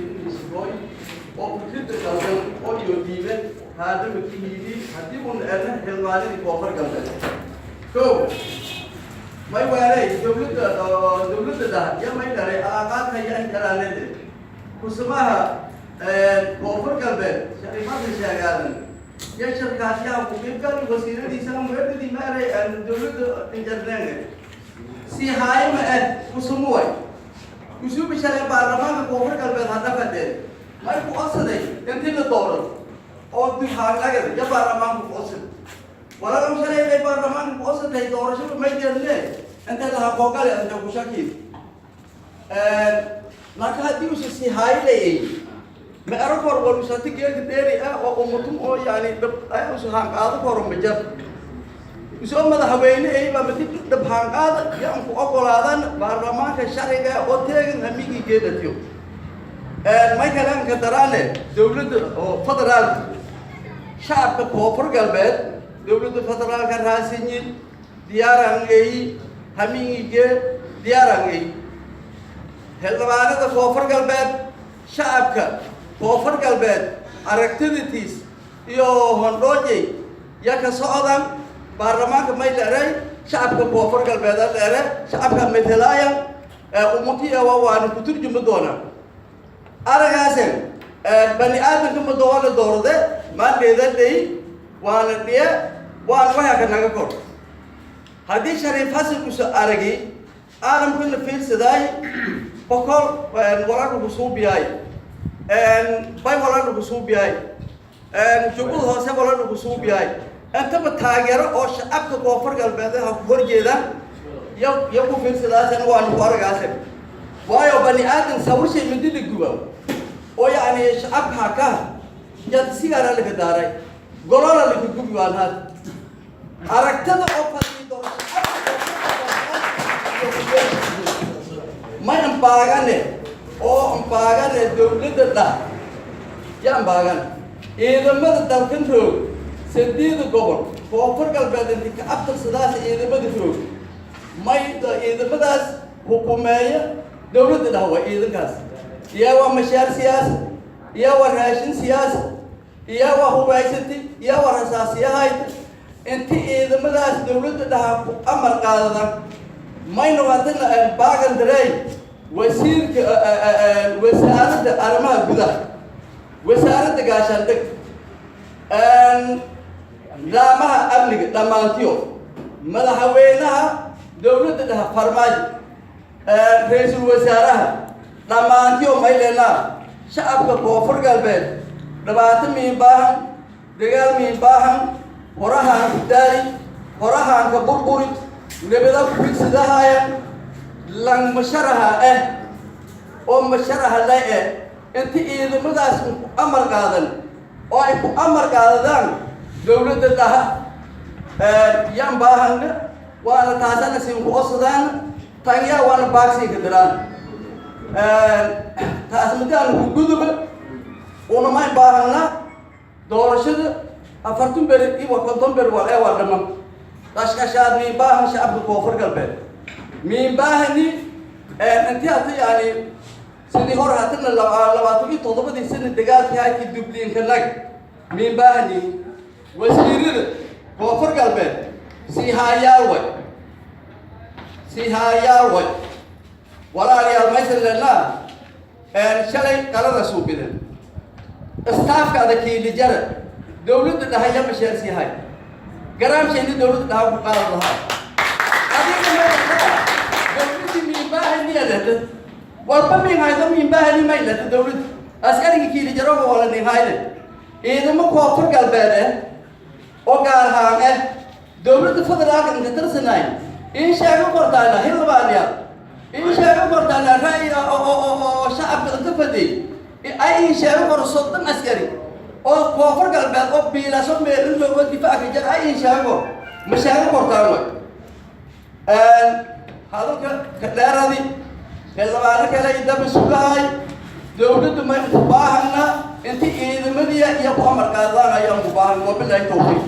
meeliniisooy oo fikradda qaldan oo iyo diiben haadama ka hiidi haddii uuna erna xildhibaanadii Koonfur Galbeed. Ko may waaley dowladda dhaha ya may dhalay alaaqaadka yan jaraanede kusamaha Koonfur Galbeed Shariifada Sheegaadan ya sharkaasyaha kuqiibgali wasiiradiisa muedadii maaray dowladda injarneenge si haayma eh kusumuway kusubi shalay baarlamaanka Koonfur Galbeed hadda fadheen may ku codsaday intii la dooro oo dib haanagada ya baarlamaanka ku codsaday walaalow shalay bay baarlamaanka ku codsatay doorashada may jeedne inta laha koogale inta ku shaki. Laakiin haddii usa si haayilayay ma ero kor walusati geelka dheeri ah oo umutum oo yani dhab usa haanqaado koro majar usoo madaxweyne ay baa madi dhab haanqaada yaan ku ogolaadan baarlamaanka sharciga oo teegan hamigii geedatiyo. May kale ka daraane dowladda oo federaalka shacabka Koonfur Galbeed dowladda federaalka raasinyin diyaaraan eeyi hamingige diyaaraan eeyi. Xildhibaanada Koonfur Galbeed shacabka Koonfur Galbeed aragtidatiis iyo hondhoojay ya ka socdan baarlamaanka may dheeray shacabka Koonfur Galbeed a dheere shacabka metelaayan umutiya waa waana ku turjumi doonaa aragaase. Bani aadamka ma doona doorade maandheeda dhey waana dhiye waana waxaa ka naga kor haddii Shariif Xasan usa aragi caalamkana fiirsadaay boqol walaalka kusuubiyaay bay walaalka kusuubiyaay Jubbada Hoose walaalka kusuubiyaay intaba taageero oo shacabka Koonfur Galbeed ha ku horjeedaan ya ya ku fiirsadaasen waana ku aragaasen. Waayo bani aadan sawir shay mindi la guba oo yacni shacabka haka yaad sigaara laka daaray golola laka gubi waan had aragtada oo fadhii doorasho may ambaagane oo ambaagane dowladda dhah ya ambaagan ciidamada dalkan roog sideeda gobol Koonfur Galbeed inti ka abtirsadaas ciidamada roog may ciidamadaas hukumeeya dowladda dhah waa ciidankaas iya waa mashaar siyaasa iya waa raashin siyaasa iya waa hubaysati iya waa rasaasiyahayta inti ciidamadaas dowladda dhaha ku amar qaadadan mayna waatana baagan darey wasiirka wasaaradda arrimaha gudaha, wasaaradda gaashaandhig, laamaha amniga dhammaantiyo, madaxweynaha dowladda dhaha Farmaajo, ra-iisul wasaaraha dhammaantiyo mayleenaa shacabka Koonfur Galbeed dhibaato miin baahan, dagaal miin baahan, horahaan ku daali horahaan ka burburi nabada ku figsadahaya lang masharaha ah oo masharaha la eh inti ciidamadaas ku amar qaadan oo ay ku amar qaadadaan dowladda dhaha yaan baahana waana taasana siin ku odsadaan tanyaa waana baagsiinka diraan taas madaan ku guduba unamayn baahana doorashada 40 beri iyo 50 beri wal ee waa dhaman qashqashaad miin baahan shacabka Koonfur Galbeed miin baahani intii hata yani sidii hore hatana 27-dii sana dagaalkii hayki dubliinka nag miin baahani. Wasiirada Koonfur Galbeed sii haayaal way, sii haayaal way. Walaalayaal, maysan leenaa shalay qalada suubideen staafka ada kiilijara dowladda dhahaya masheersiihay garaamshayni dowladda dhaha ku qaada lahaa adiga maylata dowladdii miinbaahaniya lehta walba miin haydo miinbaahani may lehta dowladda askarigii kiilijaroga wala nin hayne ciidamo Koonfur Galbeed eh oo gaar ahaan eh dowladda federaalka inka tirsanaay in sheego kortaana xildhibaanyaal in sheego kortaana ra'yi oo shacabka inta fadhiy ay in sheego kor 30 askari oo Koonfur Galbeed oo biilaso meelin looga difaaca jar ay in sheego ma sheego kortaan way. Hadalka ka dheeradi xildhibaano kale idaba sugahay dowladdu may ku baahana inti ciidamadiya iyo ku amar qaadaan ayaan ku baahan. Wabilaahi tawfiiq.